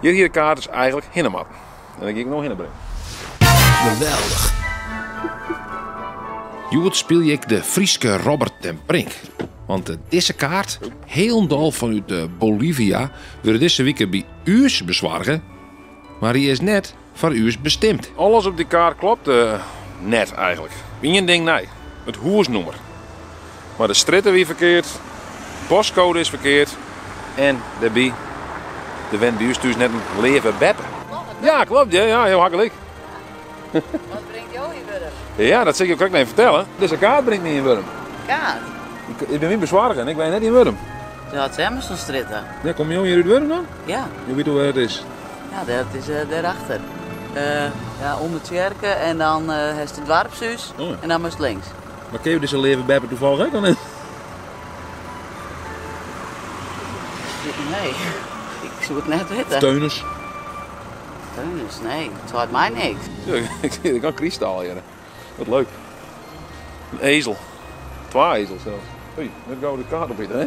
Hjir hie de kaart dus eigentlik hinne moatten. En dêr gean ik no hinne bringen. Geweldich. Hjoed spylje ik de Fryske Robert ten Brink. Want dizze kaart, hielendal fanút Bolivia, wurde dizze wike by ús besoarge, mar dy is net foar ús bestimd. Alles op dy kaart klopt net eigentlik. Ien ding nei, it hûsnûmer. Mar de strjitte wie ferkeard, postcode is ferkeard en dêrby, der wennet by ús thús net in leave beppe. Ja, klopt, ja, ja, jo ha gelyk. Wat bringt jo yn Wurdum? Ja, dat sil ik jo krekt even fertelle. Dizze kaart bringt my yn Wurdum. Kaart? Ik bin my besoarge en ik wen net yn Wurdum. George Emersonstrjitte. Ja, komme jo hjir út Wurdum dan? Ja. Jo witte wêr it is? Ja, dat is dêrachter. Ja, om de tsjerke en dan hast it doarpshús Oh ja. en dan moatst links. Mar ken jo dizze leave beppe toevallig ek of net? Nee, ik soe it net witte. Teunus? Teunus, nee, it seit my niks. Ik zie ik al kristal hjir. Wat leuk. In ezel. Twa ezels sels. Hé, net gau de kaart op ite, hè?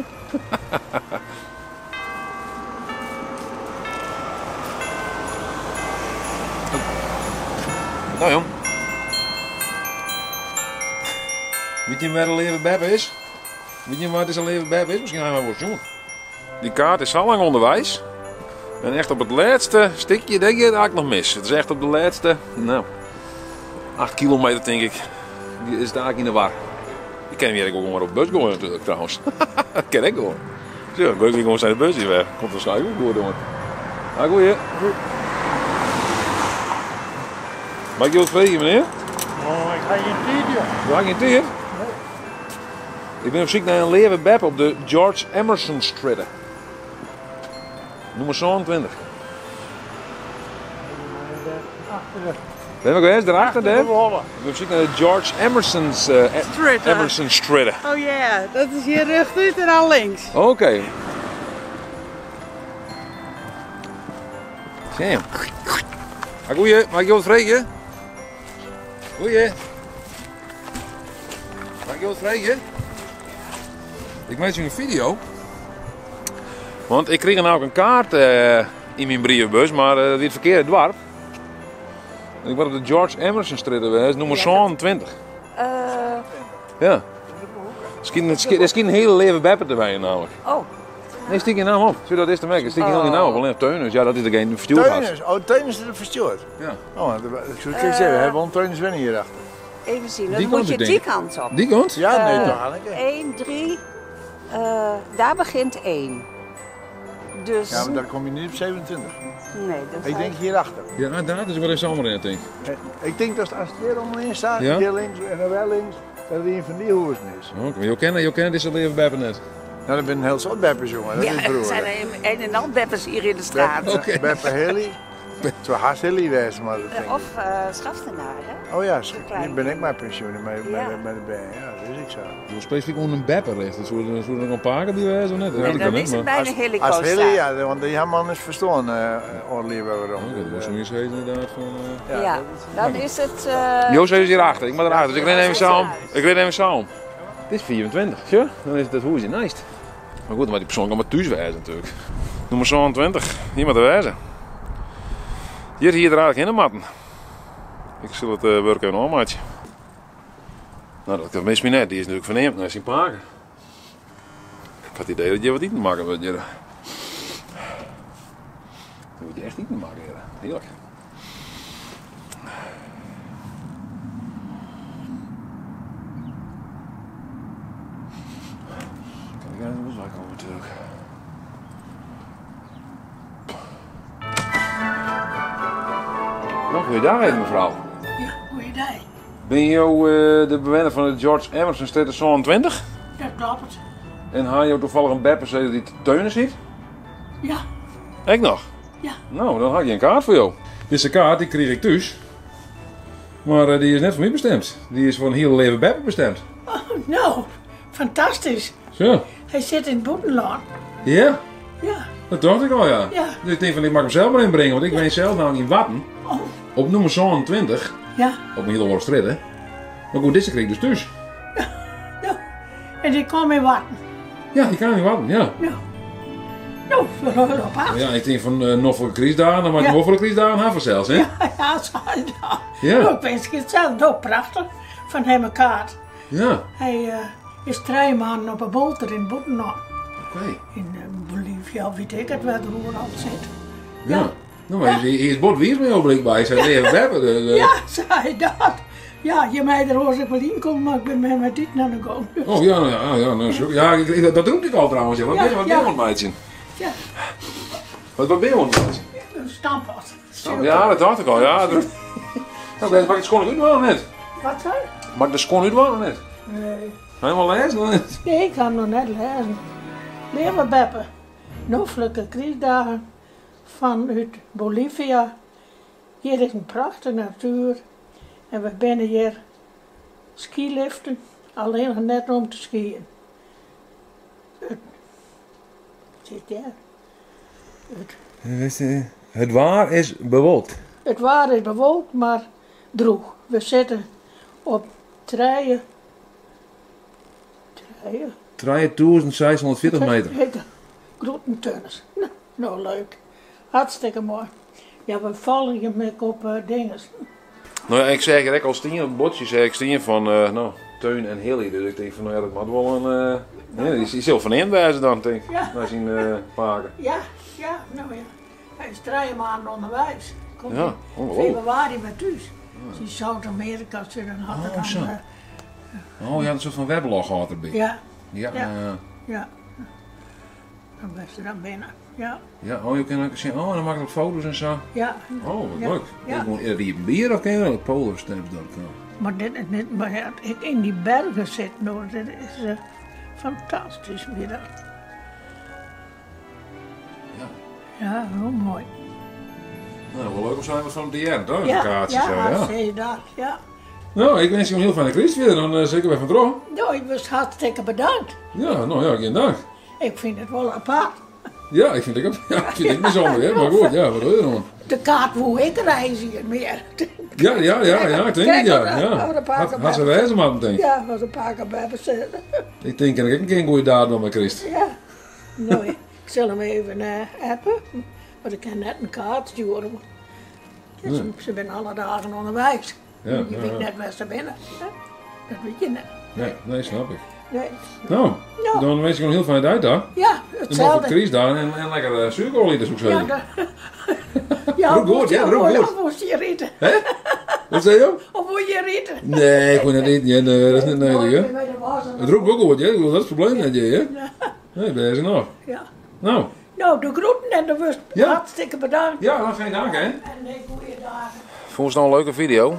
Nou jong. Wit je wêr de leave beppe is? Wit je wêr dizze leave beppe is? Miskien ha je wol sjoen. Dy kaart is sa lang ûnderweis. En echt op it lêste stikje, dêr giet it eigentlik noch mis. It is echt op de lêste, nou, 8 kilometer tink ik, is it eigentlik yn de war. Ik kin hjir ek wol gewoan op de bus goaie natuerlik trouwens. Dat kin ek gewoan. Sjoch, goai ik gewoan sa de bus hjir wer. Komt waarskynlik ook goed oan. Ah, goeie. Mei ik jo wat freegje, menear? Oh, ik ha gjin tiid, joh. Jo ha gjin tiid? Nee. Ik bin op syk nei in leave beppe op de George Emerson Strjitte. Nûmer 27. Bin ik geweest daarachter dêr? Ik bin op syk nei de George Emerson's, Strjitte. Emerson Strjitte. Oh ja, dat is hjir rjochtút en dan links. Oké. Sam. Ah, goeie, mei ik jo wat freegje? Goeie. Mei ik jo wat freegje? Ik meitsje in video. Want ik krige no in kaart yn myn brievebus, mar dat wie it ferkearde doarp. En ik moat op de George Emerson Strjitte wêze, nûmer 27. Ja. Der skynt in hiele leave beppe te wenjen namelijk. Oh. Nee, stiet gjin namme op. Sjoch, dat is te merken. Der stiet hiel gjin namme op, allinnich Teunus. Ja, dat is degene dy't ferstjoerd hat. Teunus? Oh, Teunus is der ferstjoerd? Ja. Oh, ik soe it sizze, we hawwe wol in Teunus wennen hierachter. Even zien, dan moet je die kant op. Die kant? Ja, nee, toch Anneke. 1, 3, daar begint 1. Dus... Ja, maar dan kom je niet op 27. Nee, dat Ik denk hierachter. Ja, daar is wel even zomer in, denk ik. Ik denk dat als het hier omheen staat, Ja? hier links en dan wel links, dat het een van die huizen is. Oké, maar jo kennen deze leave beppe net. Nou, dat zijn een heel soort beppes, jongen. Dat Ja, is het broer. zijn een en al beppes hier in de straat. Beppe, Oké. Beppe Hilly. Het zou haast Hilly wezen, maar dat denk ik. Of Schaftenaar, hè? Oh ja, De kleine. nu ben ik maar pensioen Ja. met de band. Ja, dat is ik zo. Je wil specifiek onder een beppe richten. Soe er nog een paar die wezen of net? Dat Nee, weet ik dan net, is het maar- bijna Hilly Als Costa. Hilly, ja, want die man is verstaan, Orlier waarom. Oké, dat was zoiets heet inderdaad van, Ja, dat is- dan is het, Joost is hierachter, ik moet erachter, dus ik rin even samen. Uit. Ik rin even samen. Het is 24, zie je? Dan is het het huisje nice. Maar goed, maar die persoon kan maar thuis wezen natuurlijk. Nummer 27, hier moet er wezen. Hier, hier draai ik in de matten. Ik zal het werk even aanmaken. Nou, dat mist me net. Die is natuurlijk verneemd naar zijn paken. Ik had het idee dat je wat eten maken wilt, Jelle. Dan moet je echt eten maken, Jelle. Heerlijk. Kan ik eigenlijk wel komen natuurlijk. Nou, goeiedag even, mevrouw. Ja, goeiedag. Ben je de bewoner van de George Emerson Street 27? Dat klopt. En haal je toevallig een beppe die te teunen zit? Ja. Ik nog? Ja. Nou, dan had ik een kaart voor jou. Deze kaart die kreeg ik thuis. Maar die is net voor mij bestemd. Die is voor een hele leven beppe bestemd. Oh, nou, fantastisch. Zo. Hij zit in het Boetenland. Ja? Ja. Dat dacht ik al, ja. Ja. Dus ik denk van, ik mag hem zelf maar inbrengen, want ik ben zelf nou in Watten. Oh. Op nummer 27. Ja. Op een hele oorlog hè. Maar goed, deze kreeg ik dus thuis. Ja. Nou, en die kwam in Watten. Ja, die kwam in Watten, ja. Ja. No, we wel op acht. Ja, ik tink fan uh, noflike krystdagen, dan moat je wol foar de krystdagen ha fansels, hè? Ja, ja, sa is dat. Ja. No, ik winskje itselde. No, prachtich fan him in kaart. Ja. Hy is trije maanden op 'e bolter yn it bûtenlân. Oké. Yn Bolivia of wit ik it wêr't er oeral sit. Ja. No, mar hy is bot wiis mei jo blykber. Hy sei leave beppe. De, Ja, sei dat. Ja, je mei der oars ek wol yn komme, mar ik bin mei dit nei de gong. Oh ja, no ja, ja, no, zo. Ja, ik, dat rûkt ik al trouwens. Ja. Wat Ja, bin je ja. oan it meitsjen? Ja, Wat bin je oan it meitsjen? in stamppot. Ja, dat dacht ik al. Ja, dat... Nou, mag ik de skuon útdwaan of net? Wat sei? Mag ik de skuon útdwaan of net? Nee. Ha je hem al lêzen of net? Nee, ik ha him noch net lêzen. Leave beppe, noflike krystdagen fanút Bolivia. Hjir is in prachtige natuer en we binne hjir skyliften, allinnich net om te skyen. It sit dêr. It, Het waar is bewolkt. it waar is bewolkt, mar droech. We sitte op trije. Trije? 3640 meter. Groeten Tönnes. Nou, nou leuk. Hartstikke moai. Ja, we folgje him ek op dinges. Nou ja, ik seach hjir ek al stean op it buordsje, seach ik stean fan no, Teun en Hilly. Dus ik tink fan, no ja, dat moat wol in, ja, dy sil fan him wêze dan, tink ik. Ja. Nei syn pake. Ja, ja, no ja. Hy is trije maanden ûnderweis. Komt Ja, yn ongelooflijk. februari wer thús. As yn Zuid-Amearika sit, dan hat er Oh, dan, zo. Oh ja, in soart fan weblog hâldt er by. Ja. Ja, Ja. ja. Ja. Dan wêr't se dan binne. Ja. Ja, oh, jo kinne ek sjen. Oh, dan makket er foto's en sa. Ja. Oh, wat Ja. leuk. Ja. Gewoan iepenbier of kin je dat? Polarsteps.com. Mar dit is net, mar ja, ek yn dy bergen sit, no, dit is fantastysk wie dat. Ja. Ja, hiel moai. Nou, wol leuk om sa wat fan te hearren, toch? Ja, Een kaartsje ja, zo, ja. sis dat, ja. Nou, ik winskje jo in hiel fijne kryst fierder, dan sil ik der wer fan troch. No, ik wurdst hartstikke bedankt. Ja, no ja, gjin dank. Ik fyn it wol apart. Ja, ik fyn it ek, ja, ik fyn it ek bysûnder, hè. Mar goed, ja, wat doe je deroan? De kaart woe ik reizgje mear. Ja, ja, ja, ja, ik tink it, ja. Ja. Hat se wêze moatten, tink ik. Ja, wat in pake beppe sizze. Ik tink, kin ik ek in kear in goede datum dwaan mei kryst. Ja. No, ik sil him even appe, want ik kin net in kaart stjoere. Ja, se binne alle dagen ûnderweis. Ja, je ja, wit ja. net wêr't se binne. Hè? Dat wit je net. Nee, nee, snap ik. Nee. No, No. dan winskje ik in hiel fijne dei ta. Ja, En noflike itselde. krystdagen en lekker uh, zuurkool ite, soe ik Ja, sizze. ja, Rûkt goed, ja, rûkt goed. Of moast je ite? Hè? Wat sei jo? Of woe je ite? Nee, ik woe net iten, ja, nee, dat is net nedich, hè. It rûkt wol goed, hè. Dat is it probleem net, hè. Nee, bêst genôch. Ja. No. No, de groeten en do wurdst Ja. hartstikke bedankt. Ja, dan geen dank, hè. En goede dagen. Fûnst no in leuke video?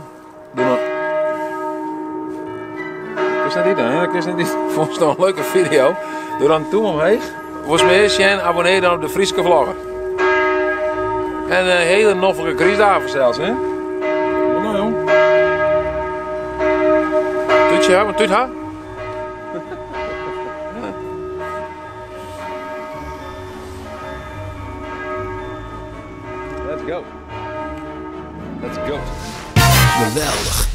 Doe dan. Kinst net ite, hè? Kinst net ite. Fûnst no in leuke video? Doch dan tûm omheech. Wolst mear sjen? Abonnearje dan op de Fryske Vlogger. En in hiele noflike krystdagen fansels, hè? No, jong. Tútsje ha, tút ha. Let's go. Let's go. Geweldich.